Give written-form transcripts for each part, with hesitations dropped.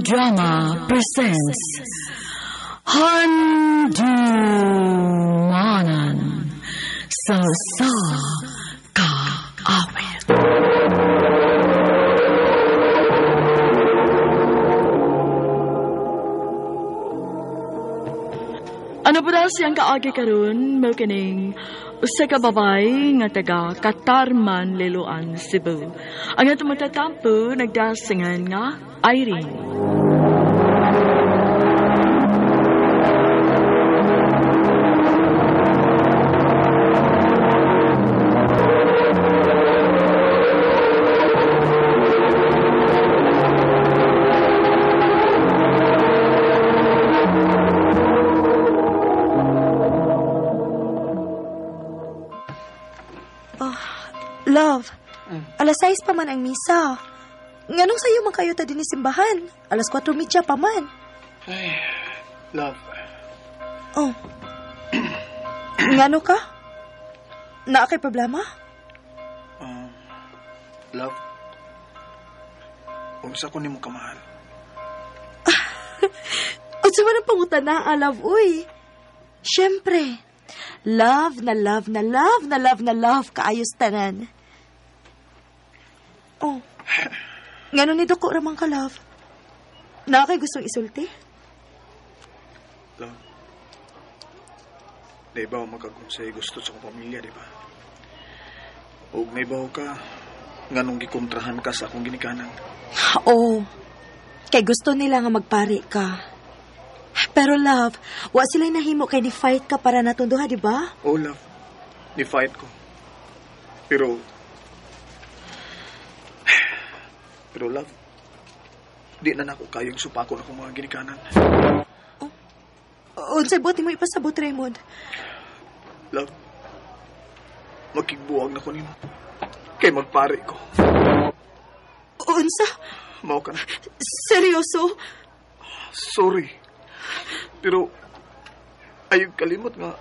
Drama presents Handumanan sa Usa Ka Awit. Ano po daw siyang kaagi karon mao kining usa ka babae nga taga Katarman, Liloan, Cebu. Ang atong matatampo nagdasingan nga Irene. Love, 6:00 pa man ang misa. Nganong sayo man kayo ta dinhi simbahan? 4:30 pa man. Ay, love. Oh. Ngano ka? Naa kay problema? Love, unsa ko nimo kamahal? Unsa man ang pangutana, love, uy? Siyempre, love na love na love na love na love kaayos tanan. Oh. Ngano ni duko ramang ka, love? Naa kay gustong isulti? Love, di ba magkagunsay gusto sa akong pamilya, di ba? Og naibaw ka, nganong gikontrahan ka sa akong ginikanan? Oo. Kay gusto nila nga magpari ka. Pero love, wa sila'y nahimo kay ni-fight ka para natunduha, di ba? Oo, love. Ni-fight ko. Pero love, di na nako kayong supakon akong mga ginikanan. Oh, unsay buot nimo ipasabot, Raymond? Love, magkigbuwag na ko nimo. Kay magpare ko. Unsa? Mao ka na. Seryoso? Sorry. Pero, ayaw kalimot nga,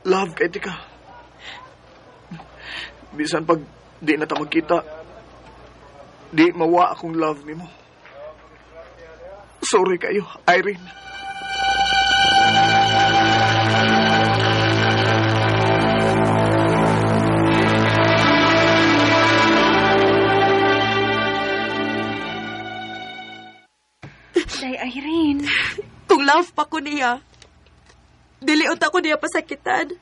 love kay tika. Bisan pag di na ta magkita, di mawa akong love nimo. Sorry kayo, Irene. Day, Irene. Kung love pa ko niya, dili unta ko niya pasakitan.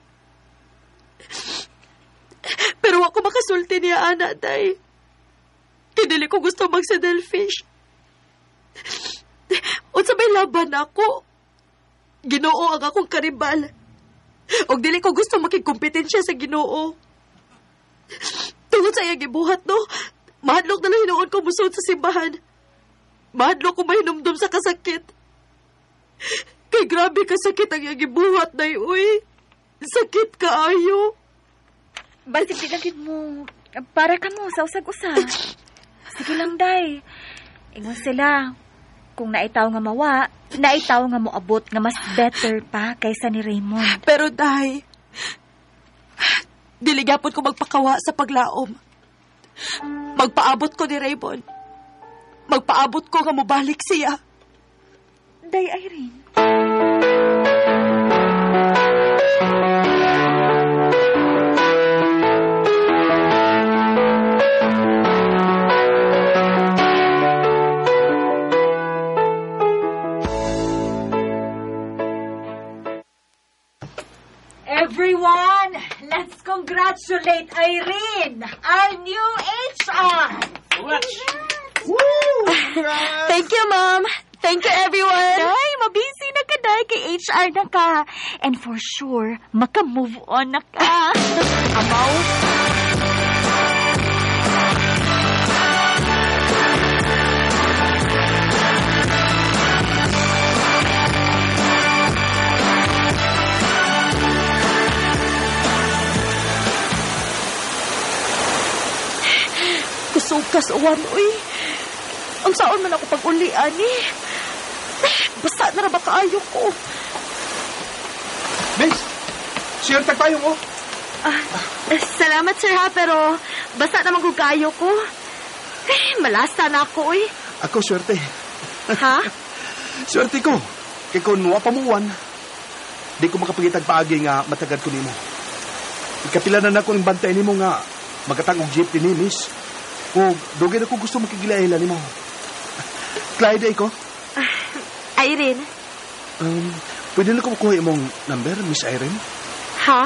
Pero ako makasulti niya, ana, day. Kaya dili ko gusto magsa-delfish. Unsa may laban ako? Ginoo ang akong karibal. Og dili ko gusto makigkompetensya sa Ginoo. Tungod sa iyang gibuhat, no? Mahadlok na lang hinuon ko musod sa simbahan. Mahadlok ko mahinumdum sa kasakit. Kay grabe kasakit ang iyang gibuhat, day, uy. Sakit kaayo. Basig di lang mo. Para ka mo sa usag-usa. Sige lang, day. Ingon sila, kung naitaw nga mawa, naitaw nga moabot nga mas better pa kaysa ni Raymond. Pero, day, dili gyapon ko magpakawa sa paglaom. Magpaabot ko ni Raymond. Magpaabot ko nga mobalik siya. Day, Irene. Everyone, let's congratulate Irene, our new HR. Woo! Thank you, Ma'am. Thank you, everyone. Day, mabisi na ka, day. Kay HR na ka. And for sure, maka-move on na ka. Amaw. Kusukas, uwan, uy. Ang saon man ako pag-uli, ani. Basta na ra ba kaayo ko? Miss, share tag payong, oh. Salamat, sir, ha, pero basta naman kung kaayo ko. Eh, malasa na ako, uy. Ako, swerte. Ha? Swerte ko. Kay kung wa pamuwan, di ko makapagitag paagi nga matagad ko nimo. Ikapila na nako ang bantay nimo nga magatang og jeep dinhi, miss. O dugay na ko gusto makigilaila nimo. Clyde ko. Irene. Pwede na ko makuha imong number, Miss Irene? Ha?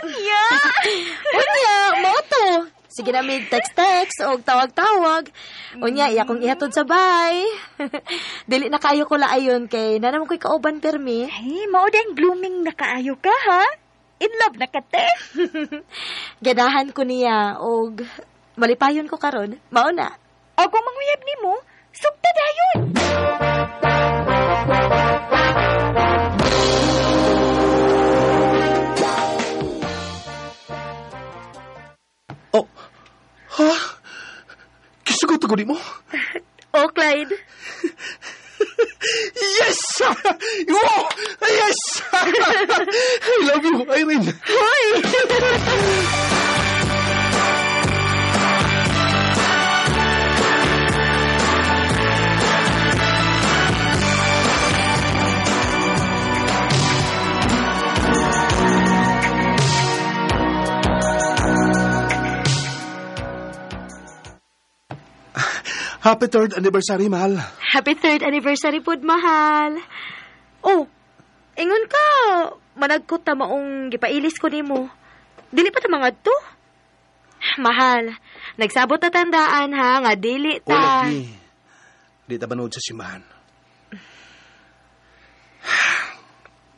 Unya! Unya, mao to. Sige na mig text-text o tawag-tawag. Unya, iya kong ihatod sa bay. Dili na kaayo ko laayon kay na naman ko'y kauban permi. Ay, mao ding blooming na kaayo ka, ha? In love na ka, te. Ganahan ko niya og malipayon ko karon. Mao na. O kung manguyab nimo, sugta dayon. Oh. Ha? Kisugot ko nimo? Oh, Clyde. Yes! Wow! Yes! I love you, Irene. Hoy! Happy third anniversary, mahal. Happy third anniversary pod, mahal. Oh, ingon ka, managkot ta maong gipailis ko nimo. Dili pa ta mangadto? Mahal, nagsabot ta tandaan ha, nga dili O, ta. lagi. Di ta manood sa simbahan.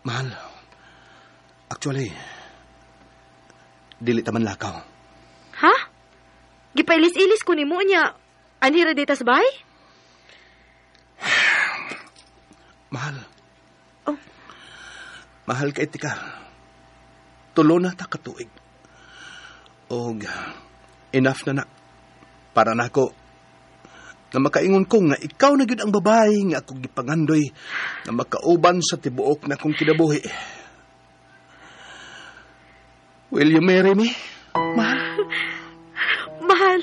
Mahal, actually, dili ta man lakaw. Ha? Gipailis-ilis ko nimo niya. Anhira dita sa bahay? Mahal. Oh. Mahal ka itika. Tulo na ta katuig. Og enough na na. Para nako na makaingon ko nga ikaw na gyud ang babae nga akong gipangandoy na makauban sa tibuok na akong kinabuhi. Will you marry me? Mahal. Mahal.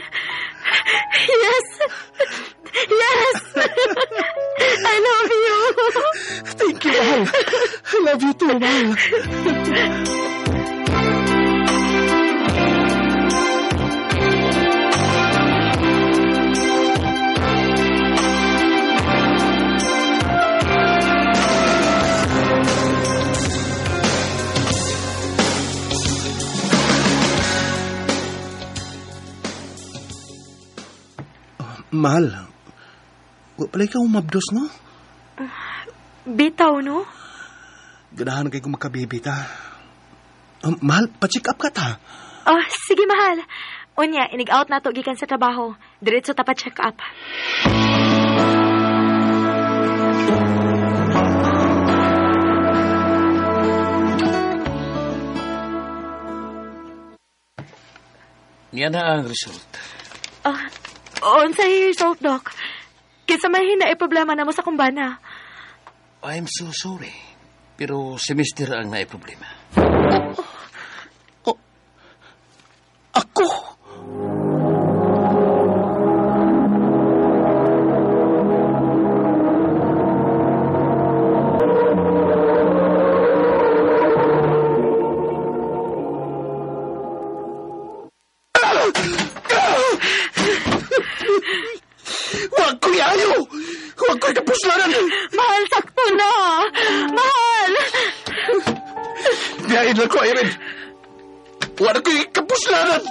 Yes! Yes! I love you! Thank you, mahal. I love you too, mahal. Mahal, wa pala ikaw mabdos, no? Bitaw, no? Ganahan kay kong makabibita. Mahal, pa-check up ka ta. Oh, sige, mahal. Unya, inig-out na to gikan sa trabaho. Diretso ta pa-check up. Niya na ang result. Unsay result, Doc? Kinsa may hina problema na mo sa kumbana. I'm so sorry. Pero si Mister ang naiproblema. Oh. Ako? Huwag ko iayo! Huwag ko'y kapuslanan! Mahal, sakto na! Mahal! Diyain lang ko, Irene. Huwag ko'y kapuslanan!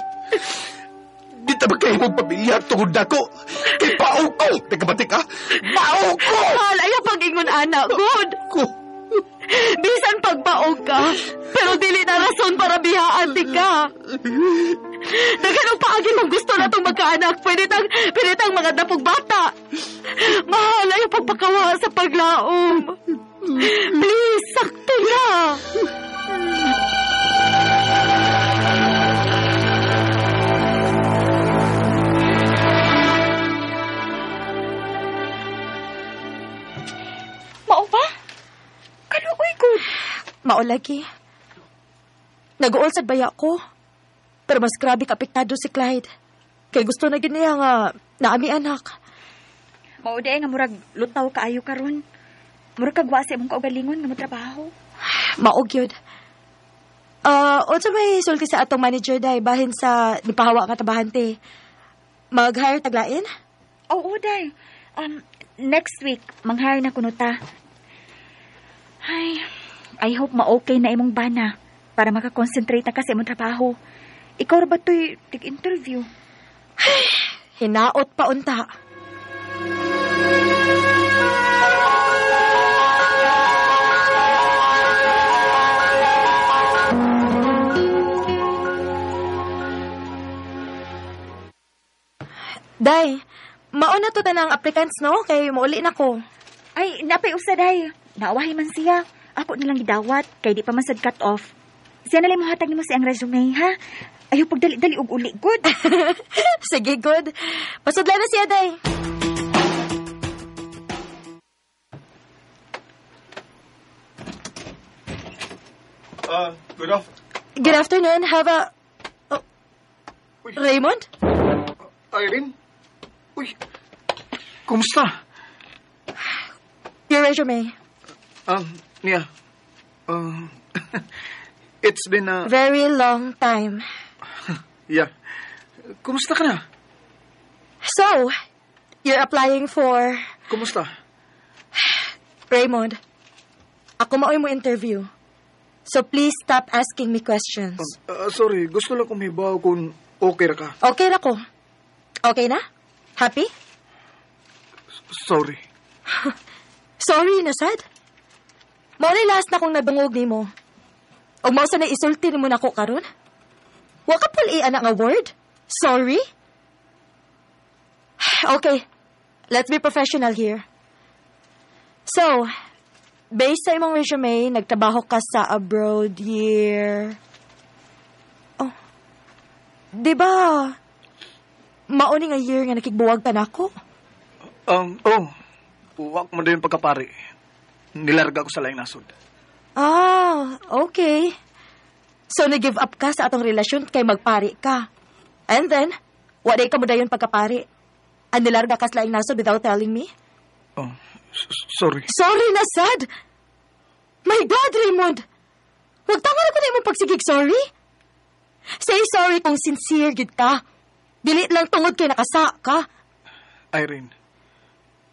Di ta magkahimong pamilya tungod na ko. Kay pao ko! Nagkabatik ka? Pao ko! Mahal, ayaw pag-ingon, anak. Good! Ko. Bisan pagbaog ka, pero dili na rason para bihaan di ka. Daghan og paagi mong gusto na itong magkaanak. Pwede tang mga dapog bata. Mahal, ayaw pagpakawa sa paglaom. Please, sakto na. Maulagi. Nag-uol sad baya ko. Pero mas grabe ka apektado si Clyde. Kay gusto na gid niya nga naami anak. Mao di nga murag lutaw kaayo karon. Murag kagwa sa imong kaugalingon nga motrabaho. Mao gyud. Unsa may sulti sa atong manager day bahin sa nipahawa nga trabahante? Mag-hire taglain? Oo, day. Next week mang-hire na kuno ta. Ay, I hope ma-okay na imong bana para makakonsentrate na ka sa imong trabaho. Ikaw ra ba to'y tig-interview? Hinaot pa unta. Day, mauna to tanang applicants, no? Kay mauli na ko. Ay, napay usa, day. Naawahi man siya. Ako na lang gidawat, kay di pa man sad cut off. Siya na lang mohatag nimo siyang resume, ha? Ayaw pagdali-dali og uli, good. Sige, good. Pasudla na siya, day. Good afternoon. Good afternoon. Have a... Oh, Raymond? Irene? Uy, kumusta? Your resume. Nia. It's been a... Very long time. Yeah. Kumusta ka na? So, you're applying for... Kumusta? Raymond, ako maoy mo interview. So please stop asking me questions. Sorry, gusto lang kong hibaw kung okay ra ka. Okay ra ko. Okay na? Happy? Sorry. Sorry na, sad. Mao na last na kong nabangog nimo. Og mao sa na isulti nimo nako karon? Wa ka pul ana nga word? Sorry? Okay. Let's be professional here. So, based sa imong resume, nagtrabaho ka sa abroad year... Oh. Di ba, mauni nga year nga nakigbuwag ka nako? Oh. Uwak mo din pagkapari. Nilarga ko sa laing nasod. Ah, okay. So, nag-give up ka sa atong relasyon kay magpari ka. And then, waday ka mo dayon pagkapari. Ang nilarga ka sa laing nasod without telling me? Oh, sorry. Sorry na, sad. My God, Raymond! Huwag tama na ko na imong pagsigig sorry. Say sorry kung sincere gid ka. Dili lang tungod kay nakasa ka. Irene,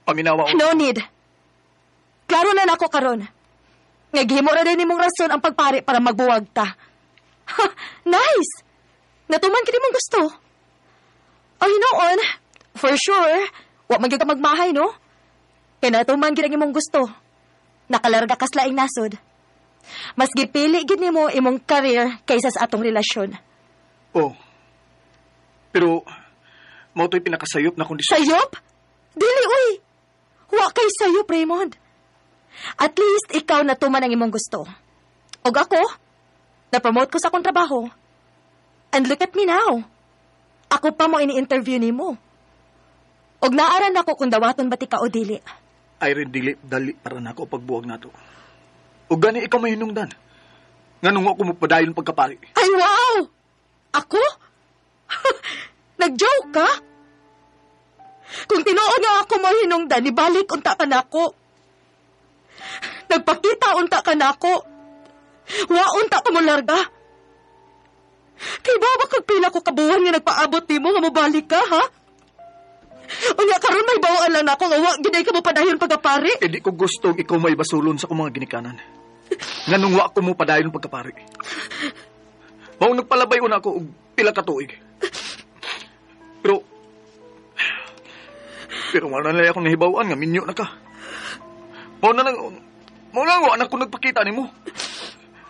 paminawa ko. No need. Klaro na nako karon. Naghimo ra din nimong rason ang pagpari para magbuwag ta. Ha, nice! Natuman kini mong gusto. Oh, you know on, for sure, wa man gyud ka magmahay, no? Kay natuman gid ang imong gusto. Nakalarga kas laing nasod. Mas gipili gid nimo imong career kaysa sa atong relasyon. Oh. Pero mao to'y pinakasayop na kondisyon. Sayop? Dili, uy! Wa kay sayop, Raymond. At least ikaw natuman ang imong gusto. Og ako, na-promote ko sa akong trabaho. And look at me now. Ako pa mo ini-interview nimo. Og naaran ako kung dawaton ba ti ka o dili. Irene, dili, dali para nako pagbuwag nato. Og gani ikaw mahinungdan. Nganong ako mapadayon pagkapari. Ay, wow! Ako? Nag-joke ka? Kung tinuod nga ako mo hinungdan, ibalik unta ka nako. Nagpakita unta ka nako. Wa unta ka mo larga. Kay ba kag pila ko kabuhan nga nagpaabot nimo nga mobalik ka, ha? Unya karon may bawaan lang nako nga wa gid ka mo padayon pagkapari. Eh di ko gusto ikaw may basulon sa akong mga ginikanan. Nganong wa ko mo padayon pagkapari. Mao nagpalabay una ako og pila ka tuig. Pero wala na lang akong nahibaw-an nga minyo na ka. Mao na lang wa na ko nagpakita nimo.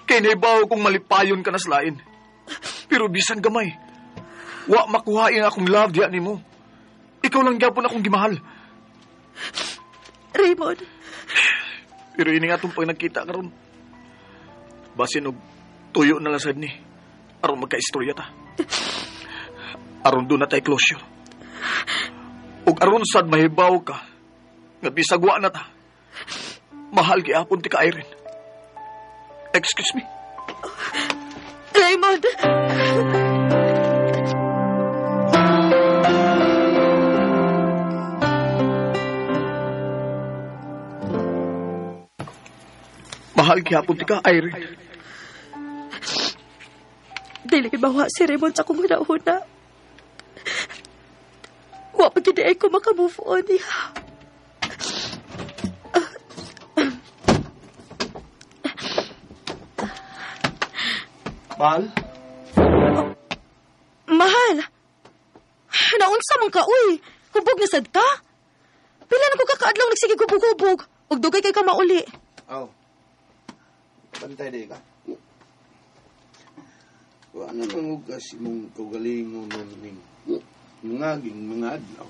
Kay nahibaw kong malipayon ka na sa lain. Pero bisan gamay, wa makuhain akong love diya nimo. Ikaw lang gyapon akong gimahal. Raymond. Pero ini nga itong pag nagkita karon. Basin og tuyo na lang sad ni. Aron magka-istorya ta. Aron doon na tayo closure. Og aron sad mahibaw ka, nga bisag wa na ta. Mahal gyapon ti ka, Irene. Excuse me. Raymond! Mahal gihapon ti ka, Irene. Dili mawa si Raymond sa akong hunahuna. Wa pa gid ay ko makamove on niya. Mahal? Oh, mahal! Naunsa man ka, uy! Hubog na sad ka? Pila na ko kakaadlaw nagsige hubog-hubog. Ug dugay kay ka mauli. Oh. Pantay di ka. Wa na mangugas imong kaugalingon ning ngaging mga adlaw.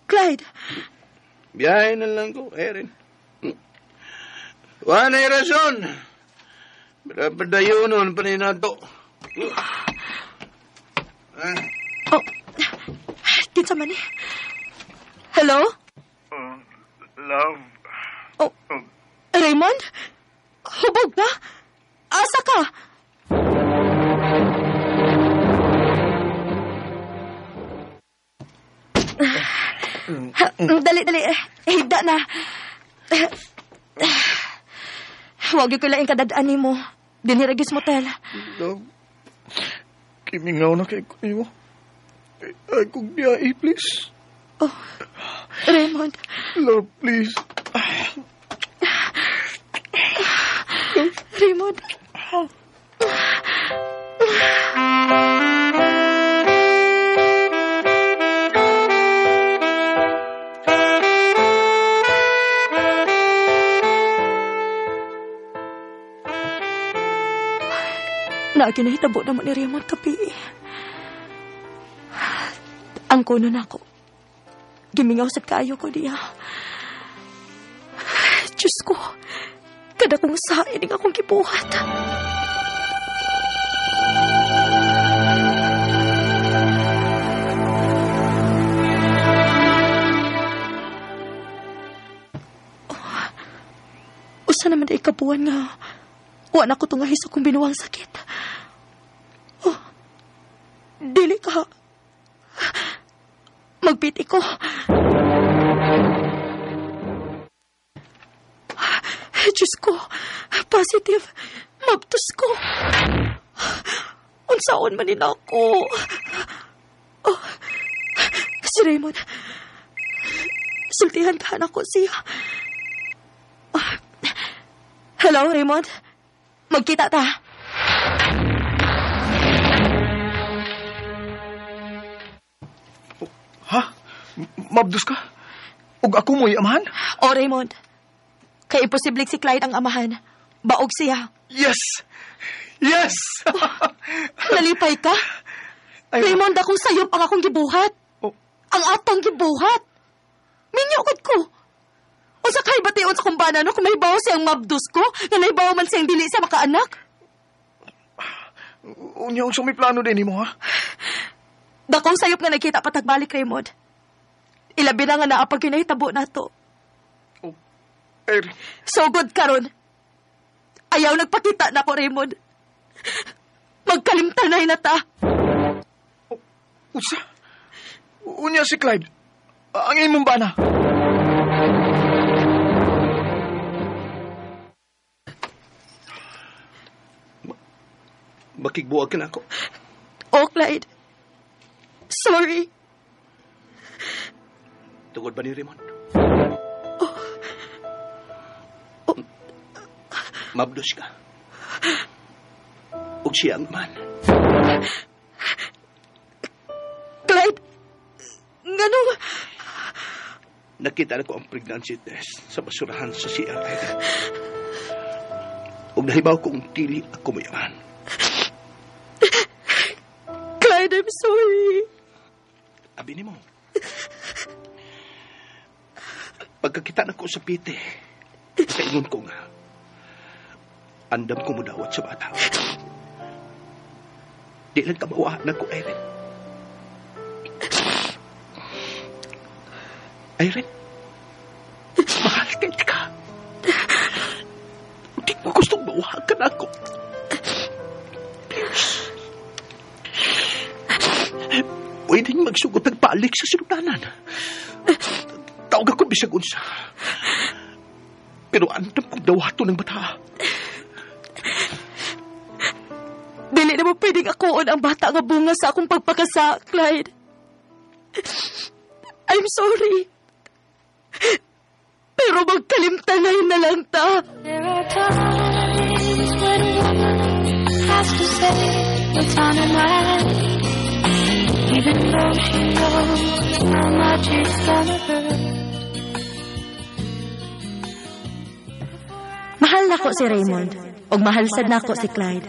Clyde! Biyahe na lang ko, Erin. Wa na'y rason. Padayonon pa ni nato. Oh, kinsa man eh? Hello? Love. Oh, Raymond? Hubog ka? Asa ka? Dali, dali. Higda na. Huwag yung kailaing kadadaan ni mo. Diniragis motel. Love, kimingaw na kay kuyo. Ay, kung biyai, please. Oh, Raymond. Love, please. Raymond. Naagi na hitabo na mo ni Raymond kapi. Ang kuno na ako. Gimingaw sa kaayo ko niya. Diyos ko, kada kong sain ang akong gibuhat. Oh, usa naman ay kabuan nga wa na ko tungahi sa akong binuang sakit. Oh, dili ka. Magpiti ko. Diyos ko, positive. Mabtos ko. Unsaon man nila ako. Oh, si Raymond. Sultihan ka na ko siya. Oh, hello, Raymond. Magkita ta. Ha? Mabdos ka? Ug ako mo'y amahan? O, Raymond. Kay imposible si Clyde ang amahan. Baog siya. Yes! Yes! Oh, nalipay ka? Ay, Raymond, akong sayop ang akong gibuhat. Oh. Ang atong gibuhat. Minyokod ko. O sa kay bation sa kumbana, no, kung may bawo siyang mabdos ko, nga naibawo man siyang dili siya makaanak. Unya, unsa may plano din mo, ha? Dakong sayop nga nakita patagbalik, Raymond. Ilabi na nga naapag kinahitabo na to. Oh, Irene. So good karon. Ayaw nagpakita na ko, Raymond. Magkalimtanay na ta. Oh, usa? Unya si Clyde. Ang imong bana. Makigbuwag ka na ako. Oh, Clyde. Sorry. Tungod ba ni Raymond? Oh. Oh. Mabdos ka. Ug siya ang man. Clyde, nganong... Nakita na ko ang pregnancy test sa basurahan sa CR. Ug nahibaw kong dili ako mayaman. Clyde, I'm sorry. Abi nimo. Pagkakita na ko sa pite, kaingon ko nga, andam ko mudawat sa bata. Di lang kabawa na ko, Irene. Irene, mahal ka. Di ko gustong bawa. Balik sa sinugdanan. Tawag ako bisag unsa. Pero andam kong dawato ng bata. Dili na mo pwedeng akoon ang bata nga bunga sa akong pagpakasa, Clyde. I'm sorry. Pero magkalimtanay na lang ta. There are times when a woman has to say what's on her mind, even though she knows how much it's gonna hurt. Mahal nako si Raymond, ug mahal sad nako si Clyde.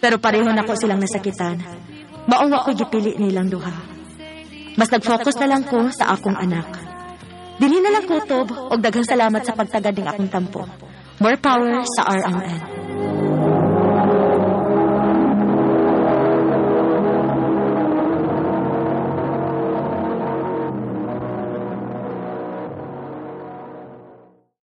Pero pareho nako silang nasakitan. Maong wa ko'y gipili nilang duha. Mas nag-focus na lang ko sa akong anak. Dili na lang kutob og daghang salamat sa pagtagad ning akong tampo. More power sa RMN.